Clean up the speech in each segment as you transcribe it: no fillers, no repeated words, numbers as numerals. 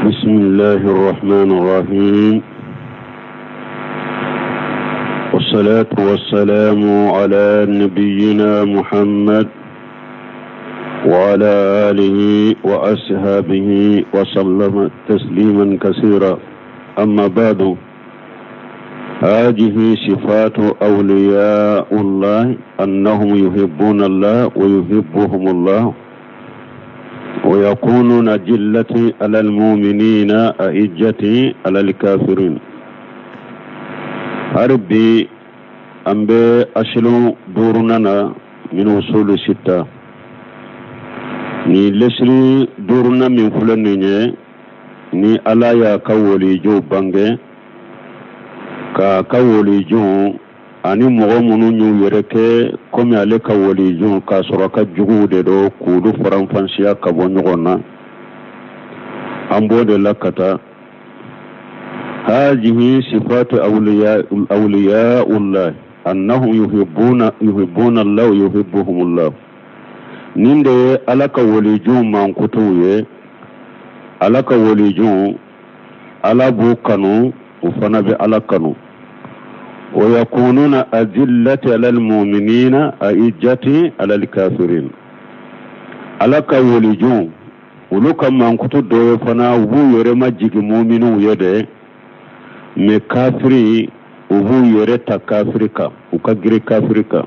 بسم الله الرحمن الرحيم والصلاة والسلام على نبينا محمد وعلى آله وأصحابه وسلم تسليما كثيرا أما بعد هذه صفات أولياء الله أنهم يحبون الله ويحبهم الله ويكونون جلة على المؤمنين أئجة على الكافرين hali an bɛ aslu duurunan na min usulu sita ni lesiri duurunan min filɛ nin ye ni ala y'a ka walijuw bange k'a ka walijuw ani mɔgɔ minnu y'u yɛrɛ kɛ komi ale ka walijuw k'a sɔrɔ a ka juguw de don k'olu faranfasiya ka bɔ ɲɔgɔn na an b'o de la ka taa هذه صفات أولياء أولياء الله أنهم يحبون يحبون الله ويحبهم الله nin de ye ala ka walijuw mankutuw ye ala ka walijuw ala b'u kanu u fana bɛ ala kanu wa yakununa azillati ala almuminina aijjati ala alkafirin ala ka walijuw olu ka mankutu dɔ ye fana u b'u yɛrɛ majigin muminiw ye dɛ mɛ kafiri u b'u yɛrɛ ta kafiri kan u ka girin kafiri kan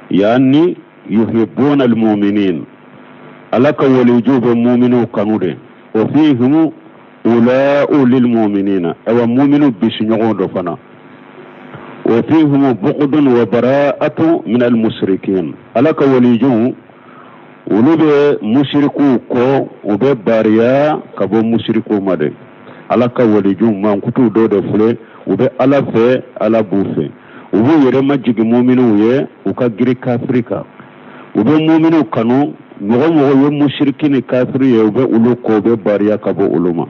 yaani yuhibbuna almuminin ala ka walijuw bɛ muminiw kanu de wa fihim ula'u lilmuminina awa muminiw bisiɲɔgɔn dɔ fana wa fihim bugdun wa bara'atu min almusrikin ala ka walijuw olu bɛ musirikuw kɔ u bɛ bariya ka bɔ musirikuw ma dɛ ala ka walijuw mankutu dɔ de filɛ u bɛ ala fɛ ala b'u fɛ u b'u yɛrɛ majigin muminiw ye u ka girin kafiri kan u bɛ muminiw kanu mɔgɔ mɔgɔ ye musiriki ni kafiri ye u bɛ olu kɔ u bɛ bariya ka bɔ olu ma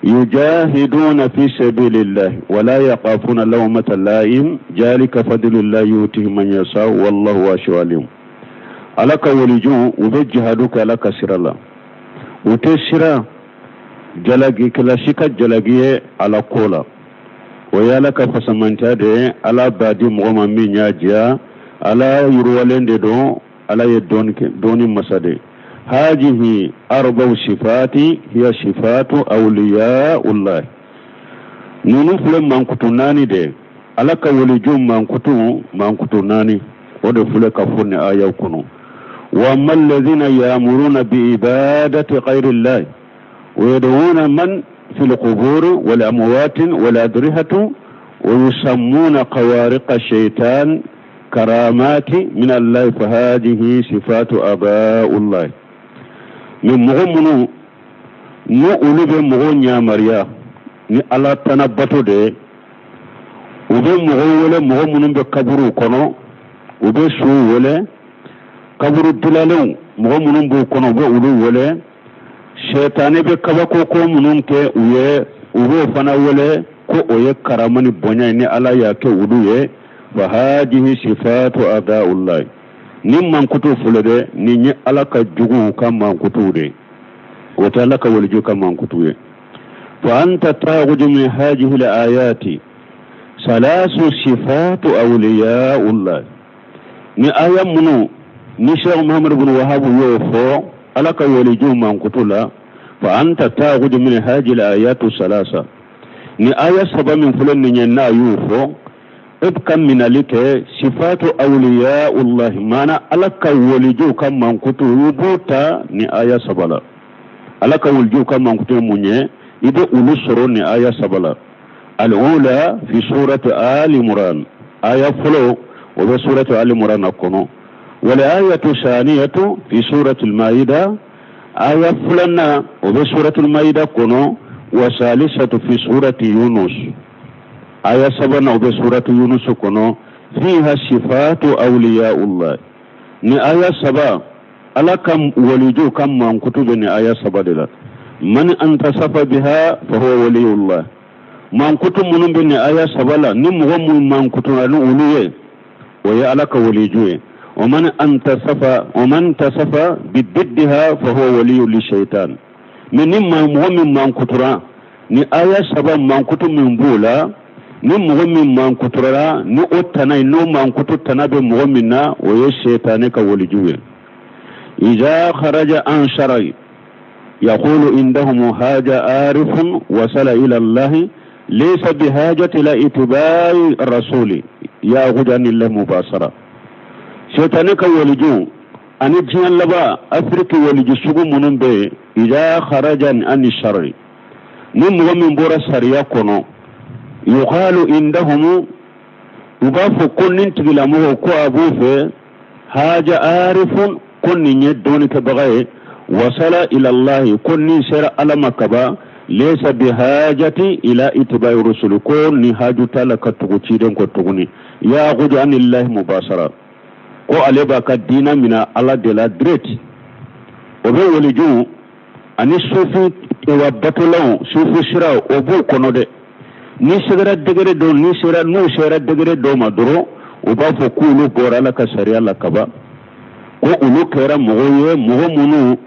yujahiduna fi sabilillahi wala yaqafuna lawmata la'im jalika fadlullahi yutihi man yasha wallahu wasi'un alim ala ka walijuw u bɛ jihadu kɛ ala ka sira la u tɛ siran jalagikɛla si ka jalagi ye ala ko la o ye ala ka fasamantiya de ye ala b'a di mɔgɔ ma min y'a diya ala yiriwalen de don ala ye dɔnni masa de hajihi arba'u sifati hiya sifatu awliyaullah ninnu filɛ mankutu naani de ala ka waliju mankutu mankutu naani o de filɛ ka fɔ nin ayaw kɔnɔ wa amma alladhina ya'muruna bi ibadati ghayrillahi wa yad'una man fi al-qubur wal amwat wal adrihatu wa yusammuna qawariqa shaytan karamati min Allah fa hadhihi sifatu aba'ullah ni mɔgɔ minnu ni olu bɛ mɔgɔw yamaruya ni ala tana bato de ye u bɛ mɔgɔw wele mɔgɔ minnu bɛ kaburuw kɔnɔ u bɛ suw wele kaburu dilalenw mɔgɔ minnu b'u kɔnɔ u bɛ olu wele sɛtanɛ bɛ kabako ko minnu kɛ u ye u b'o fana wele ko o ye karama ni bonya ye ni ala y'a kɛ olu ye fa hadihi sifatu a'da'ullahi nin mankutu filɛ dɛ nin ye ala ka juguw ka mankutuw de ye o tɛ ala ka waliju ka mankutu ye fa anta ta'khudhu min hadihi al-ayati salasu sifatu awliya'ullah ni aya minnu ni Sheikh Muhammad bin Wahab y'o fɔ ala ka walijuw mankutu la fa anta ta'khudhu min hadihi al-ayatu salasa ni aya saba min filɛ nin ye n'a y'o fɔ e bɛ ka minali kɛ sifatu awliya'ullahi maana ala ka walijuw ka mankutu i b'o ta ni aya saba la ala ka walijuw ka mankutu ye mun ye i bɛ olu sɔrɔ ni aya saba la al'ula fi surati ali imran aya fɔlɔ o bɛ surati ali imran na kɔnɔ wal ayatu saniyatu fi surati al-maida aya filanan o bɛ surati al-maida kɔnɔ wa salisatu fi surati yunus aya sabanan o bɛ surati yunus kɔnɔ fiha sifatu awliyaullah ni aya saba ala ka walijuw ka mankutu bɛ nin aya saba de la man intasafa biha fa huwa waliyullah mankutu minnu bɛ nin aya saba la ni mɔgɔ min mankutuna ni olu ye o ye ala ka waliju ye wa man intasafa wa man intasafa bididdiha fa huwa waliyu li shaitan. Mais ni mɔgɔ min mankutura ni aya saba mankutu min b'o la, ni mɔgɔ min mankuturara ni o tana ye, n'o mankutu tana bɛ mɔgɔ min na, o ye sɛtanɛ ka waliju ye. Iza kharaja an shar'i yaqulu indahum haja arifun wasala ila allahi laysa bihajati ila itibai rasuli ya'khudhu anillahi mubasara. Sɛtanɛ ka waliju ani diɲɛ laban Afiriki waliju sugu minnu bɛ yen, iza kharaja ani shar'i, ni mɔgɔ min bɔra sariya kɔnɔ, yuqalu indahum, u b'a fɔ ko nin tigilamɔgɔ ko a b'u fɛ haja arifun, ko nin ye dɔnnikɛbaga ye, wasala ilallahi, ko nin sera Ala ma kaban, laysa bihajati ila itibai rusuli, ko nin haju t'a la ka tugu ciden kɔ tuguni, ya'khudhu anillahi mubasara, ko ale b'a ka diina mina Ala de la direct. O bɛ walijuw ani sufi wa batolaw, sufi sira, o b'u kɔnɔ dɛ. Ni sera degré dɔ, ni sera, n'u sera degré dɔ ma dɔrɔn, u b'a fɔ k'olu bɔra Ala ka sariya la kaban, ko olu kɛra mɔgɔw ye, mɔgɔ minnu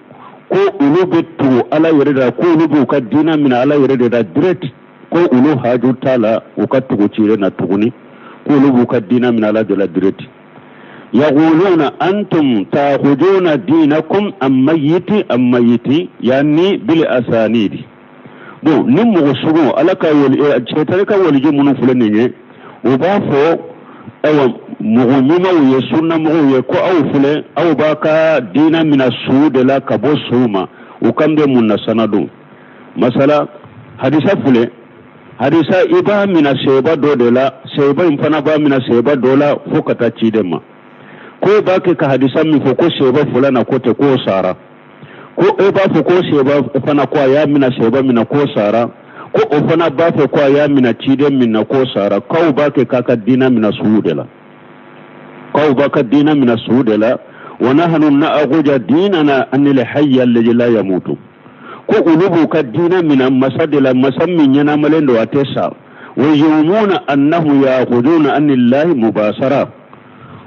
ko olu bɛ tugu Ala yɛrɛ de la, ko olu b'u ka diina minɛ Ala yɛrɛ de la direct, ko olu haju t'a la u ka tugu ciden na tuguni, k'olu b'u ka diina minɛ Ala de la direct. Yaquluna antum ta'khuduna dinakum am mayyiti am mayyiti yani bil asanidi. Bon, ni mɔgɔ sugu Ala ka wali sɛtanɛ ka waliju minnu filɛ nin ye, u b'a fɔ ayiwa mɔgɔ ɲumanw ye, sunnamɔgɔw ye, ko aw filɛ, aw b'a ka diina mina su de la ka bɔ su ma. U kan bɛ mun na sanadon? Masala hadisa filɛ, hadisa i b'a mina seba dɔ de la, seba in fana b'a mina seba dɔ la fo ka taa ciden ma. Ko e b'a kɛ ka hadisa min fɔ ko seba fulana ko tɛ, k'o sara, ko e b'a fɔ ko seba fana ko a y'a mina seba min na k'o sara, ko o fana b'a fɔ ko a y'a mina ciden min na k'o sara, k'aw b'a kɛ k'a ka diina mina suw de la, k'aw b'a ka diina mina suw de la. Wa nahnu na'khudha dinana anil hayy alladhi la yamutu, ko olu b'u ka diina mina masa de la, masa min ɲɛnamalen don, a tɛ sa. Wa yumuna annahu ya'khuduna anillahi mubasara,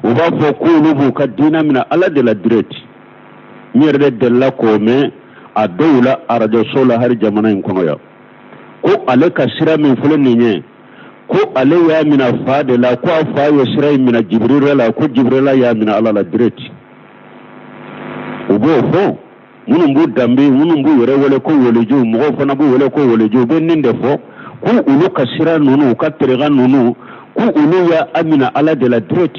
u b'a fɔ k'olu b'u ka diina mina Ala de la direct. N yɛrɛ de delila k'o mɛn a dɔw la arajoso la hali jamana in kɔnɔ yan, ko ale ka sira min filɛ nin ye, ko ale y'a mina fa de la, ko a fa ye sira in mina Jibirila la, ko Jibirila y'a mina Ala la direct. U b'o fɔ minnu b'u danbe, minnu b'u yɛrɛ wele ko walijuw, mɔgɔw fana b'u wele ko walijuw, u bɛ nin de fɔ ko olu ka sira ninnu, u ka terega ninnu, ko olu y'a mina Ala de la direct.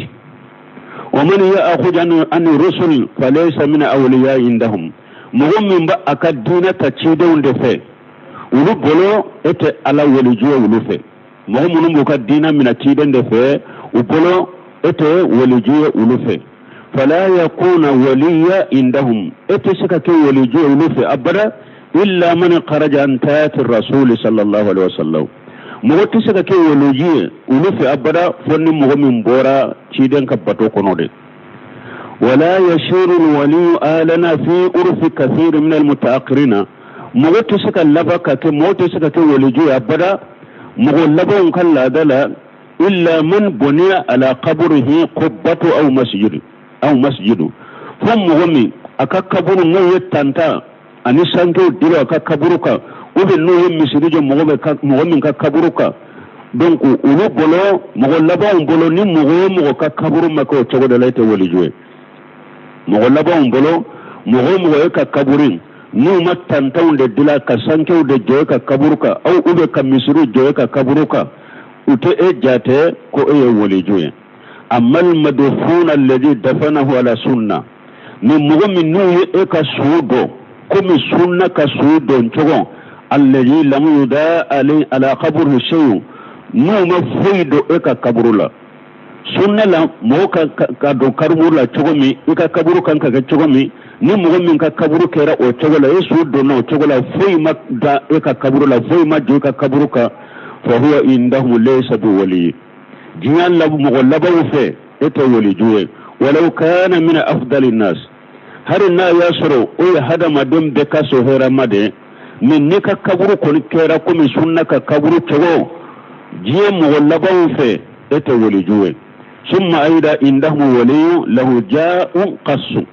Wa man ya'khudh an rusul falaysa min awliya indahum, mɔgɔ min b'a a ka diinɛ ta cidenw de fɛ, olu bolo e tɛ Ala waliju ye olu fɛ. Mɔgɔ minnu b'u ka diinɛ mina ciden de fɛ, u bolo e tɛ waliju ye olu fɛ. Fala yakuna waliya indahum, e tɛ se ka kɛ waliju ye olu fɛ abada, illa man kharaja an taati rasuli sallallahu alaihi wasallam. Mɔgɔ tɛ se ka kɛ waliju ye olu fɛ abada fo ni mɔgɔ min bɔra ciden ka bato kɔnɔ de. Wala yashiru alwaliyu alana fi urfi kathir min almutaakhirina, mɔgɔ tɛ se ka laban ka kɛ, mɔgɔ tɛ se ka kɛ waliju ye abada mɔgɔ labanw ka laada la, illa man buniya ala qabrihi qubbatu aw masjidu aw masjidu, fo mɔgɔ min a ka kaburu n'o ye tanta ani sankew dira a ka kaburu kan, ou bien n'o ye misiri jɔ mɔgɔ min ka kaburu kan. Donc olu bolo, mɔgɔ labanw bolo, ni mɔgɔ o mɔgɔ ka kaburu ma kɛ o cogo de la, e tɛ waliju ye. Mɔgɔ labanw bolo, mɔgɔ o mɔgɔ e ka kaburu n'u ma tantanw de dila ka sankew de jɔ e ka kaburu kan, aw ou bien ka misiriw jɔ e ka kaburu kan, u tɛ e jate ko e ye waliju ye. Amal madfuna alladhi dafanahu ala sunna, ni mɔgɔ min n'u ye e ka su dɔn komi sunna ka su dɔn cogo, alladhi lam yuda ala qabrihi shay'un, n'u ma foyi don e ka kaburu la. Sunna la, mɔgɔ ka don kaburu la cogo min, i ka kaburu kan ka kɛ cogo min, ni mɔgɔ min ka kaburu kɛra o cogo la, e su donna o cogo la, foyi ma da e ka kaburu la, foyi ma jɔ e ka kaburu kan, fa huwa indahum laysa bi wali. Diɲɛ mɔgɔ labanw fɛ, e tɛ waliju ye. Walaw kana min afdali nas, hali n'a y'a sɔrɔ o ye hadamaden bɛɛ ka so hɛrɛma de, mais n'i ka kaburu kɔni kɛra komi sunna ka kaburu cogo, diɲɛ mɔgɔ labanw fɛ, e tɛ waliju ye. Summa ayida indahum waliyu lahu ja'un qassu.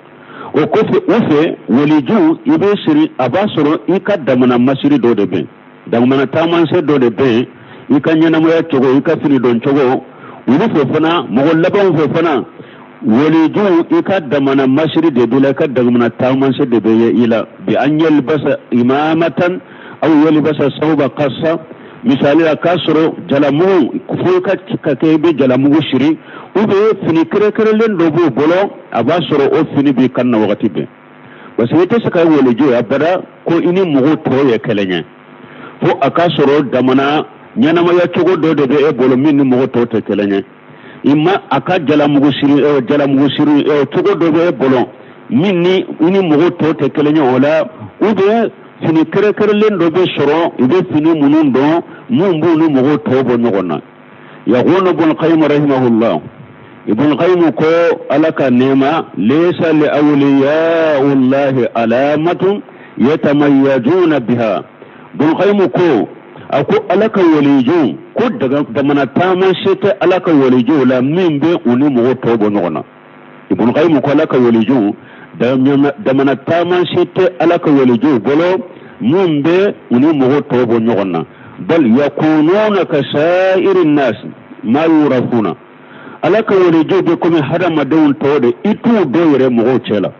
O kɔfɛ, u fɛ waliju, i bɛ siri, a b'a sɔrɔ i ka damana masiri dɔ de bɛ yen, damana taamasiyɛn dɔ de bɛ yen, i ka ɲɛnamaya cogo, i ka fini don cogo. Olu fɛ fana, mɔgɔ labanw fɛ fana, waliju, i ka damana masiri de b'i la, i ka damana taamasiyɛn de bɛ ye i la. Bi an yalbasa imamatan aw yalbasa sawba kasa. Misali la, k'a sɔrɔ jalamugu, fo i ka kɛ i bɛ jalamugu siri, ou bien fini kɛrɛnkɛrɛnlen dɔ b'u bolo, a b'a sɔrɔ o fini b'i kan na wagati bɛɛ, parce que i tɛ se ka waliju ye abada ko i ni mɔgɔw tɔw ye kelen ye, fo a k'a sɔrɔ damana ɲɛnamaya cogo dɔ de bɛ e bolo min ni mɔgɔ tɔw tɛ kelen ye. I ma a ka jalamugu siri, jalamugu siri cogo dɔ bɛ e bolo min ni i ni mɔgɔ tɔw tɛ kelen ye o la, ou bien fini kɛrɛnkɛrɛnlen dɔ bɛ sɔrɔ, i bɛ fini minnu don, mun b'u ni mɔgɔw tɔw bɔ ɲɔgɔn na. Yaqulu Ibn Qayyim rahimahullah, Ibn Qayyim ko, Ala ka nɛɛma, laysa li awliyaullahi alamatun yatamayyazuna biha. Ibn Qayyim ko, a ko Ala ka waliju ko damana taamasiyɛn tɛ Ala ka walijuw la min bɛ u ni mɔgɔw tɔw bɔ ɲɔgɔn na. Ibn Qayyim ko Ala ka waliju, damana taamasiyɛn tɛ Ala ka walijuw bolo min bɛ u ni mɔgɔw tɔw bɔ ɲɔgɔn na. Bal yakununa ka sa'iri nas ma yurafuna. Ala ka walijuw bɛ komi hadamadenw tɔw de, i t'u dɔn yɛrɛ mɔgɔw cɛ la.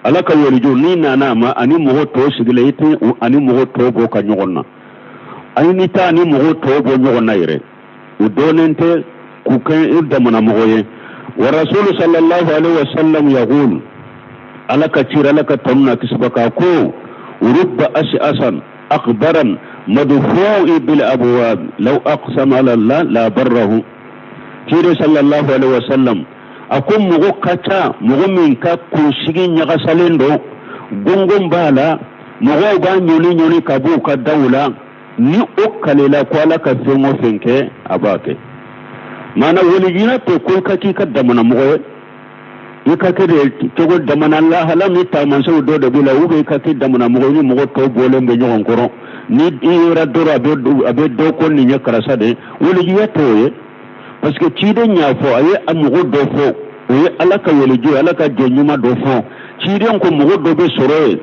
Ala ka waliju, n'i nana a ma ani mɔgɔ tɔw sigilen, i tɛ ani mɔgɔ tɔw bɔ ka ɲɔgɔn na, ayi, n'i t'a ni mɔgɔ tɔw bɔ ɲɔgɔn na yɛrɛ, u dɔnnen tɛ k'u kɛ u damana mɔgɔ ye. Wa rasulu sallallahu alaihi wasallam yaqul, Ala ka cira, Ala ka tanu na kisi b'a kan, ko rubba ash'asan akhbaran madfu'i bil abwab law aqsama ala Allah la barrahu. Cire sallallahu alaihi wasallam a ko mɔgɔ ka ca, mɔgɔ min ka kunsigi ɲagasalen don, gongon b'a la, mɔgɔw b'a ɲɔni ɲɔni ka b'u ka daw la, ni o kalela ko Ala ka fɛn o fɛn kɛ, a b'a kɛ. Maana walijuya tɛ ko i ka k'i ka damana mɔgɔ ye, i ka kɛ de cogo damana lahala ni taamasiyɛnw dɔ de b'i la, ou bien i ka kɛ damana mɔgɔ ni mɔgɔ tɔw bɔlen bɛ ɲɔgɔn kɔrɔ, ni i yera dɔrɔn, a bɛ dɔ ko nin ye karisa de. Walijuya t'o ye, parce que ciden y'a fɔ, a ye a mɔgɔ dɔ fɔ, o ye Ala ka waliju ye, Ala ka jɔn ɲuman dɔ fɔ. Ciden ko mɔgɔ dɔ bɛ sɔrɔ yen,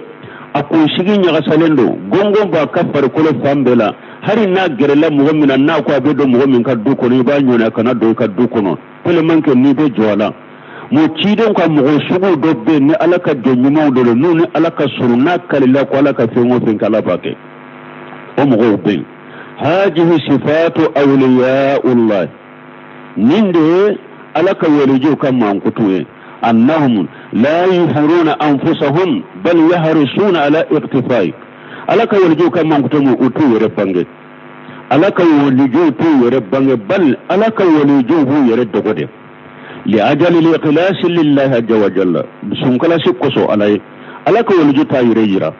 a kunsigi ɲagasalen don, gɔngɔn b'a ka farikolo fan bɛɛ la, hali n'a gɛrɛla mɔgɔ min na, n'a ko a bɛ don mɔgɔ min ka du kɔnɔ, i b'a ɲɔni a kana don i ka du kɔnɔ, tellement que n'i bɛ jɔ a la. Mɔ ciden ka mɔgɔ sugu dɔ bɛ yen, ni Ala ka jɔn ɲumanw dɔ don, n'u ni Ala ka surun, n'a kalila ko Ala ka fɛn o fɛn kɛ, Ala b'a kɛ, o mɔgɔw bɛ yen. Hajihi sifatu awliyaullah, nin de ye Ala ka walijuw ka mankutu ye. Annahum la yuhiruna anfusahum bal yahrisuna ala iqtifai. Ala ka walijuw ka mankutu mu, u t'u yɛrɛ bange. Ala ka walijuw t'u yɛrɛ bange, bal Ala ka walijuw b'u yɛrɛ dogo de, li ajali liqilasi lillahi azza wa jalla, sunkalasi kosɔn Ala ye. Ala ka waliju t'a yɛrɛ yira,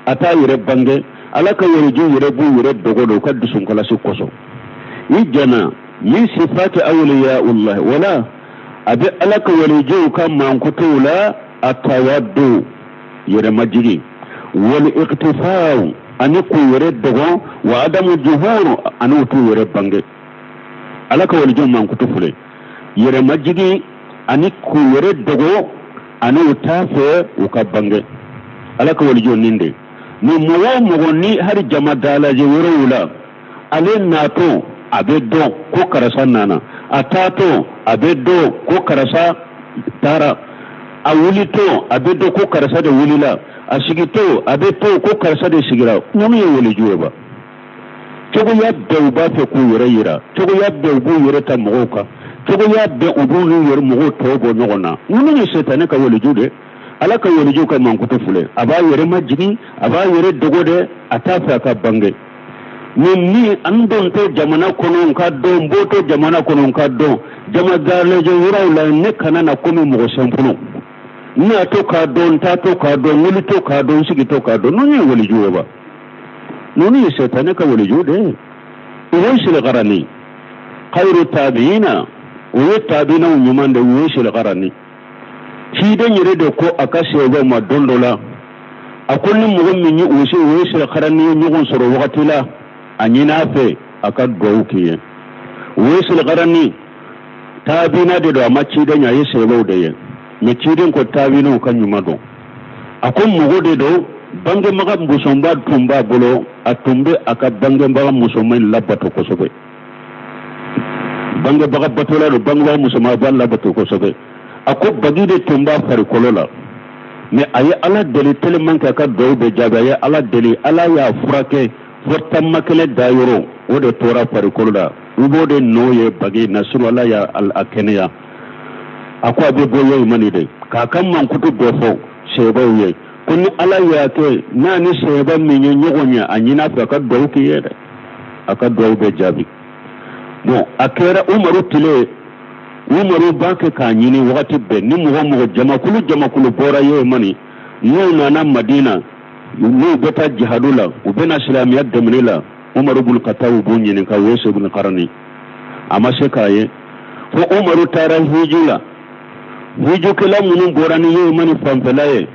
a t'a yɛrɛ bange. Ala ka waliju yɛrɛ b'u yɛrɛ dogo de u ka dusunkalasi kosɔn. I jana min sifati awliyaullah, wala a bɛ Ala ka walijuw ka mankutuw la, a tawaddu, yɛrɛmajigi, wal iqtifaw, ani k'u yɛrɛ dogo, wa adamu juhuru, ani u t'u yɛrɛ bange. Ala ka walijuw mankutu filɛ: yɛrɛmajigi, ani k'u yɛrɛ dogo, ani u t'a fɛ u ka bange. Ala ka walijuw nin de ni mɔgɔ o mɔgɔ ni hali jama dalajɛ yɔrɔw la, ale natɔ a bɛ dɔn ko karisa nana, a taatɔ a bɛ dɔn ko karisa taara, a wulitɔ a bɛ dɔn ko karisa de wulila, a sigitɔ a bɛ to ko karisa de sigira. Ninnu ye waliju ye ba. Cogoya bɛɛ u b'a fɛ k'u yɛrɛ yira, cogoya bɛɛ u b'u yɛrɛ ta mɔgɔw kan, cogoya bɛɛ u b'u n'u yɛrɛ mɔgɔw tɔw bɔ ɲɔgɔn na. Ninnu ye setanɛ ka waliju de. Ala ka waliju ka mankutu filɛ: a b'a yɛrɛ majigin, a b'a yɛrɛ dogo de, a t'a fɛ a ka bange. Ni min an don tɛ jamana kɔnɔ ka dɔn, bɔtɔ jamana kɔnɔ ka dɔn, jama dalajɛ yɔrɔw la, ne kana na komi mɔgɔ sɛnfolo, n'a to k'a dɔn, n t'a to k'a dɔn, wuli to k'a dɔn, sigi to k'a dɔn. Ninnu ye waliju ye ba. Ninnu ye setanɛ ka waliju de ye. Uwaisil Qarani khayru tabiina, o ye tabiinaw ɲuman de. Uwaisil Qarani, ciden yɛrɛ de ko a ka sahabaw ma don dɔ la, a ko ni mɔgɔ min ye Uwaisil Qarani ye ɲɔgɔn sɔrɔ wagati la, a ɲini a fɛ a ka dugawu k'i ye. Uwaisil Qarani tabiina de don, a ma ciden ye, a ye sahabaw de ye, mais ciden ko tabiinaw ka ɲuman don. A ko mɔgɔ de don, bangebaga musoman tun b'a bolo, a tun bɛ a ka bangebaga musoman in labato kosɛbɛ. Bangebaga batola don, bangebaga musoman b'a labato kosɛbɛ. A ko bagi de tun b'a farikolo la, mais a ye Ala deli tellement que a ka duwawu bɛ jaabi. A ye Ala deli, Ala y'a furakɛ fo taama kelen dayɔrɔ o de tora farikolo la. U b'o de nɔ ye bagi na, sinon Ala y'a a kɛnɛya. A ko a bɛ bɔ Yemani de k'a ka mankutu dɔ fɔ sahabaw ye, ko ni Ala y'a kɛ n'a ni sahaba min ye ɲɔgɔn ye, a ɲin'a fɛ a ka duwawu k'i ye dɛ, a ka duwawu bɛ jaabi. Bon, a kɛra Umaru tile, Umaru b'a kɛ k'a ɲini wagati bɛɛ. Ni mɔgɔ mɔgɔ jamakulu jamakulu bɔra Yemani, n'u nana Madina, n'u bɛ taa jihadu la, u bɛ na silamɛya dɛmɛni la, Umaru bun Katabu b'u ɲininka Uwɛsi bun Karani. A ma se k'a ye fo Umaru taara hiju la. Hijukɛla minnu bɔra ni Yemani fanfɛla ye,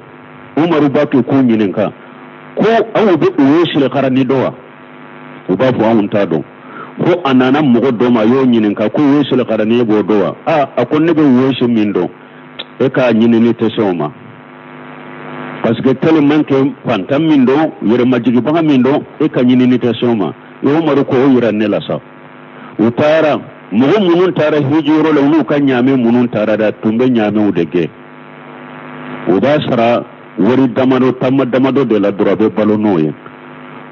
Umaru b'a kɛ k'u ɲininka ko aw bɛ Uwɛsi Karani dɔn wa? U b'a fɔ anw t'a dɔn. Fo a nana mɔgɔ dɔ ma, a y'o ɲininka ko Uwɛsi Karani e b'o dɔn wa? Aa, a ko ne bɛ Uwɛsi min dɔn, e k'a ɲinini tɛ se o ma, parce que tellement que fantan min don, yɛrɛmajigibaga min don, e ka ɲinini tɛ se o ma. Umaru ko o yira ne la sa. U taara, mɔgɔ minnu taara hiji yɔrɔ la, n'u ka ɲaamɛ minnu taara dɛ, tun bɛ ɲaamɛw de gɛn. U b'a sara wari damadɔ, tama damadɔ de la dɔrɔn, a bɛ balo n'o ye.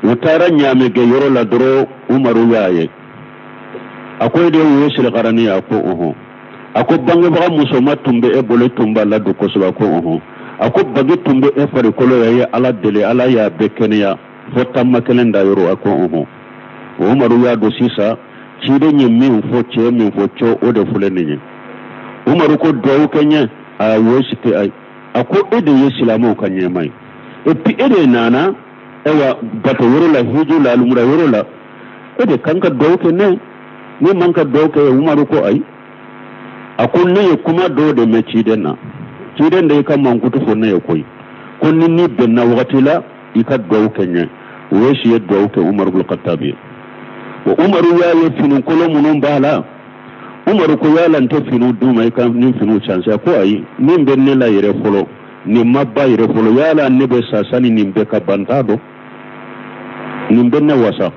U taara ɲaamɛ gɛn yɔrɔ la dɔrɔn, Umaru y'a ye. A ko e de ye Uwɛsi Karani ye? A ko ɔhɔn. A ko bangebaga musoman tun bɛ e bolo, tun b'a ladon kosɛbɛ? A ko ɔhɔn. A ko bagi tun bɛ e farikolo la, i ye Ala deli, Ala y'a bɛɛ kɛnɛya fo taama kelen da yɔrɔ. A ko ɔhɔn. Umaru y'a dɔn sisan ciden ye min fɔ, cɛ min fɔ cɛ, o de filɛ nin ye. Umaru ko duwawu kɛ n ye. A Uwɛsi tɛ ayi. A ko e de ye silamɛw ka ɲɛmaa ye, et puis e de nana ayiwa bato yɔrɔ la, hiju la, alumura yɔrɔ la, e de kan ka duwawu kɛ ne, ne man ka duwawu kɛ. Umaru ko ayi. A ko ne ye kuma dɔw de mɛn ciden na, ciden de y'i ka mankutu fɔ ne ye koyi, ko ni ni bɛnna wagati la, i ka duwawu kɛ n ye. Uwɛsi ye duwawu kɛ Umaru bun Katabi ye. O Umaru y'a ye finikolon minnu b'a la. Umaru ko yala n tɛ finiw d'u ma, i ka nin finiw changer? Ko ayi, min bɛ ne la yɛrɛ fɔlɔ, nin ma ban yɛrɛ fɔlɔ. Yala ne bɛ sa sani nin bɛɛ ka ban, t'a dɔn, nin bɛ ne wasa.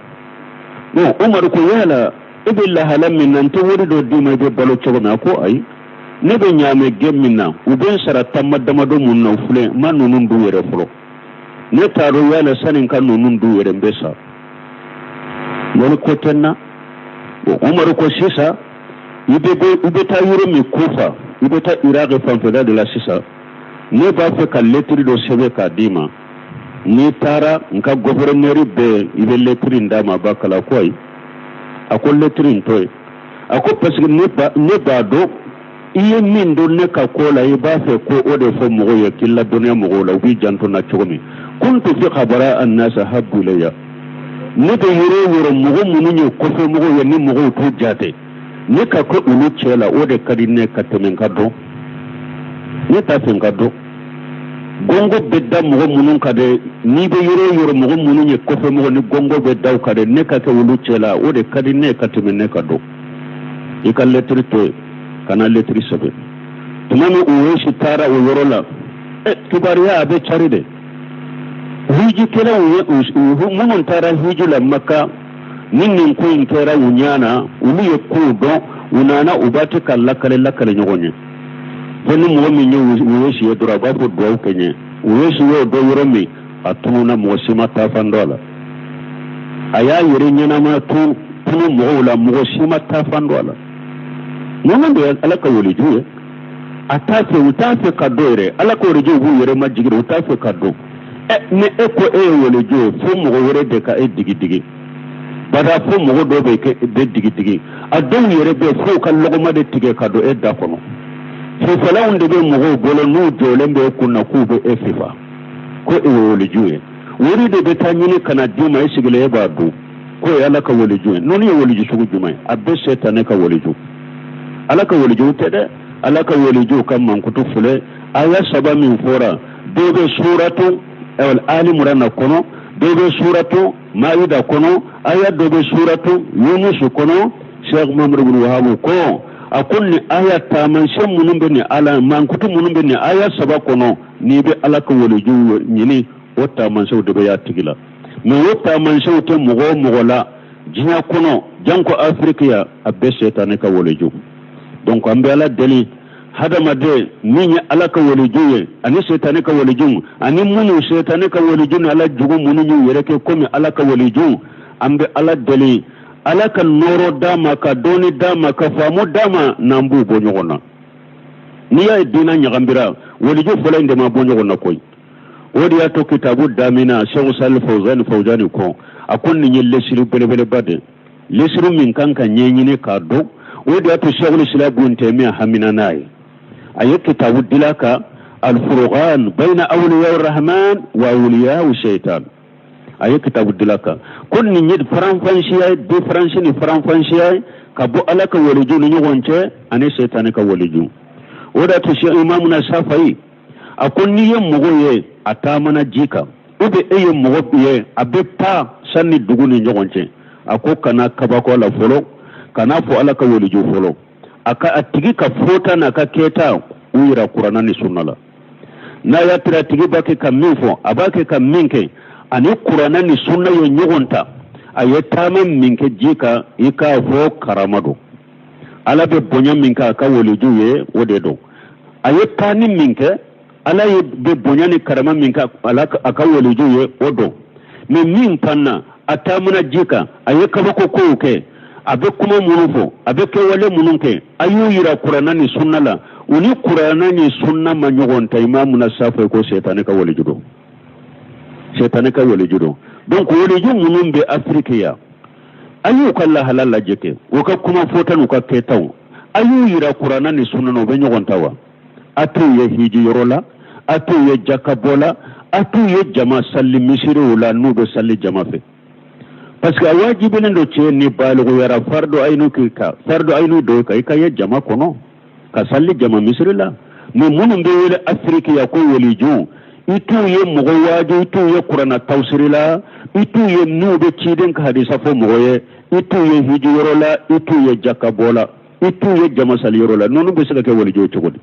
Bon, Umaru ko yala e bɛ lahala min na, n tɛ wari dɔ d'i ma, i bɛ balo cogo min? A ko ayi, ne bɛ ɲaamɛ gɛn min na, u bɛ n sara tama damadɔ mun na, o filɛ, n ma ninnu dun yɛrɛ fɔlɔ. Ne t'a dɔn yala sani n ka ninnu dun yɛrɛ, n bɛ sa, wari ko tɛ n na. Umaru ko sisan i bɛ bɔ, i bɛ taa yɔrɔ min, Kufa, i bɛ taa Iraki fanfɛla de la sisan. Ne b'a fɛ ka lɛtiri dɔ sɛbɛn k'a d'i ma. N'i taara n ka gɔfɛrɛnɛri bɛɛ, i bɛ lɛtiri in d'a ma, a b'a kalan. Ko ayi. A ko lɛtiri in to yen. A ko parce que ne b'a dɔn i ye min dɔn ne ka ko la, i b'a fɛ ko o de fɔ mɔgɔw ye, k'i ladɔnniya mɔgɔw la, u b'i janto n na cogo min. Kuntu fi khabara annasa habbu ilayya. Ne bɛ yɔrɔ o yɔrɔ, mɔgɔ minnu ye kɔfɛ mɔgɔw ye, ni mɔgɔw t'u jate, ne ka kɛ olu cɛ la, o de ka di ne ka tɛmɛ n ka dɔn. Ne t'a fɛ n ka dɔn. Gɔngɔ bɛ da mɔgɔ minnu kan dɛ, n'i bɛ yɔrɔ o yɔrɔ, mɔgɔ minnu ye kɔfɛ mɔgɔ, ni gɔngɔ bɛ da u kan dɛ, ne ka kɛ olu cɛ la, o de ka di ne ka tɛmɛ ne ka dɔn. I ka lɛtiri to yen, kana lɛtiri sɛbɛn. Tuma min Uwɛsi taara o yɔrɔ la, kibaruya a bɛ cari dɛ. Hijikɛlaw ye minnu taara hiji la Maka, ni nin ko in kɛra u ɲɛ na, olu ye kow dɔn, u nana, u b'a to ka lakale lakale ɲɔgɔn ye. Fo ni mɔgɔ min ye Uwɛsi ye dɔrɔn, a b'a fɔ duwawu kɛ n ye. Uwɛsi y'o dɔn yɔrɔ min, a tununna, mɔgɔ si ma taafan dɔn a la. A y'a yɛrɛ ɲɛnama tunu mɔgɔw la, mɔgɔ si ma taafan dɔn a la. Ninnu de ye Ala ka waliju ye. A t'a fɛ, u t'a fɛ ka dɔn yɛrɛ. Ala ka walijuw b'u yɛrɛ majigin, u t'a fɛ ka dɔn. Ni e ko e ye waliju ye, fo mɔgɔ wɛrɛ de ka e digidigi. Bada fo mɔgɔ dɔ bɛ kɛ bɛ digidigi. A dɔw yɛrɛ bɛ fo ka lɔgɔma de tigɛ ka don e da kɔnɔ. Fifalanw de bɛ mɔgɔw bolo, n'u jɔlen bɛ e kun na k'u bɛ e fifa ko e ye waliju ye. Wari de bɛ taa ɲini ka na d'i ma, e sigilen e b'a dun k'o ye Ala ka waliju ye. Ninnu ye waliju sugu jumɛn ye? A bɛɛ sɛtanɛ ka waliju, Ala ka waliju tɛ dɛ. Ala ka walijuw ka mankutu filɛ aya saba min fɔra, dɔ bɛ suratu Ali Murana kɔnɔ, dɔ bɛ suratu Maida kɔnɔ, aya dɔ bɛ suratu Yunusu kɔnɔ. Sheikh Muhammad bin Wahab ko A ko nin aya taamasiyɛn minnu bɛ nin ala mankutu minnu bɛ nin aya saba kɔnɔ, n'i bɛ Ala ka waliju ɲini, o taamasiyɛnw de bɛ y'a tigi la. Mais o taamasiyɛnw tɛ mɔgɔ o mɔgɔ la diɲɛ kɔnɔ, janko Afiriki yan, a bɛɛ sɛtanɛ ka waliju. Donc an bɛ Ala deli, hadamaden min ye Ala ka waliju ye ani sɛtanɛ ka waliju, ani minnu sɛtanɛ ka waliju ni Ala jugu minnu y'u yɛrɛ kɛ komi Ala ka waliju, an bɛ Ala deli, Ala ka nɔɔrɔ d'a ma, ka dɔnni d'a ma, ka faamu d'a ma, n'an b'u bɔ ɲɔgɔn na. N'i y'a ye diinɛ ɲagambira, waliju fɔlɔ in de ma bɔ ɲɔgɔn na koyi. O de y'a to kitabu damina, Sɛku Sali Fawzani Fawzani kɔ, a ko nin ye lesiri belebeleba de, lesiri min kan ka ɲɛɲini k'a dɔn. O de y'a to Sɛkul Islam Bun Taymiya hamina n'a ye, a ye kitabu dila ka alfuruqan bayna awliya rahman wa awliya shaitan. A ye kitabu dila kan ko nin ye faranfansiya ye, différence ni faranfansiya ye ka bɔ Ala ka waliju ni ɲɔgɔn cɛ ani sɛtanɛ ka waliju. O de y'a to Imamuna Safayi a ko n'i ye mɔgɔ ye a taamana ji kan, ou bien e ye mɔgɔ ye a bɛ taa san ni dugu ni ɲɔgɔn cɛ, a ko kana kabako la fɔlɔ, kana fɔ Ala ka waliju fɔlɔ. A ka a tigi ka fɔta n'a ka kɛta u yira Kuranna ni sunna la. N'a y'a tira a tigi b'a kɛ ka min fɔ, a b'a kɛ ka min kɛ, ani Kuranna ni sunna ye ɲɔgɔn ta, a ye taama min kɛ ji kan, i k'a fɔ karama don. Ala bɛ bonya min kɛ a ka waliju ye, o de don. A ye taani min kɛ, Ala ye bɛ bonya ni karama min kɛ a ka waliju ye, o don. Mais min panna, a taamana ji kan, a ye kabako kow kɛ, a bɛ kuma minnu fɔ, a bɛ kɛwale minnu kɛ, a y'u yira Kuranna ni sunna la, u ni Kuranna ni sunna ma ɲɔgɔn ta, Imamuna Safayi ko sɛtanɛ ka waliju don, sɛtanɛ ka waliju don. Donc waliju minnu bɛ Afiriki yan, a y'u ka lahala lajɛ kɛ, u ka kuma fɔta n'u ka kɛtaw, a y'u yira Kuranna ni sunna na, u bɛ ɲɔgɔn ta wa? A t'u ye hiji yɔrɔ la, a t'u ye jakabɔ la, a t'u ye jama sali misiriw la n'u bɛ sali jama fɛ, parce que a wajibilen don cɛ ni baliguyara, fardu ayinu k'i kan, fardu ayinu don kan, i ka ye jama kɔnɔ ka sali jama misiri la. Mais minnu bɛ wele Afiriki yan ko waliju, i t'u ye mɔgɔ waaju, i t'u ye Kuranna tafsiri la, i t'u ye n'u bɛ ciden ka hadisa fɔ mɔgɔ ye, i t'u ye hiji yɔrɔ la, i t'u ye jakabɔ la, i t'u ye jama sali yɔrɔ la. Ninnu bɛ se ka kɛ waliju cogo di?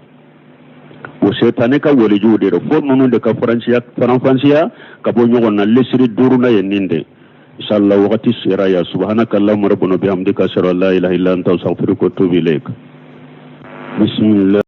O sɛtanɛ ka walijuw de don. Fo ninnu de ka faranfansiya ka bɔ ɲɔgɔn na. Lesiri duurunan ye nin de. Inshallah, wagati sera ya. Subhanaka allahumma rabbana bihamdika, ashhadu an la ilaha illa anta, astaghfiruka wa atubu ilaik. Bismillah.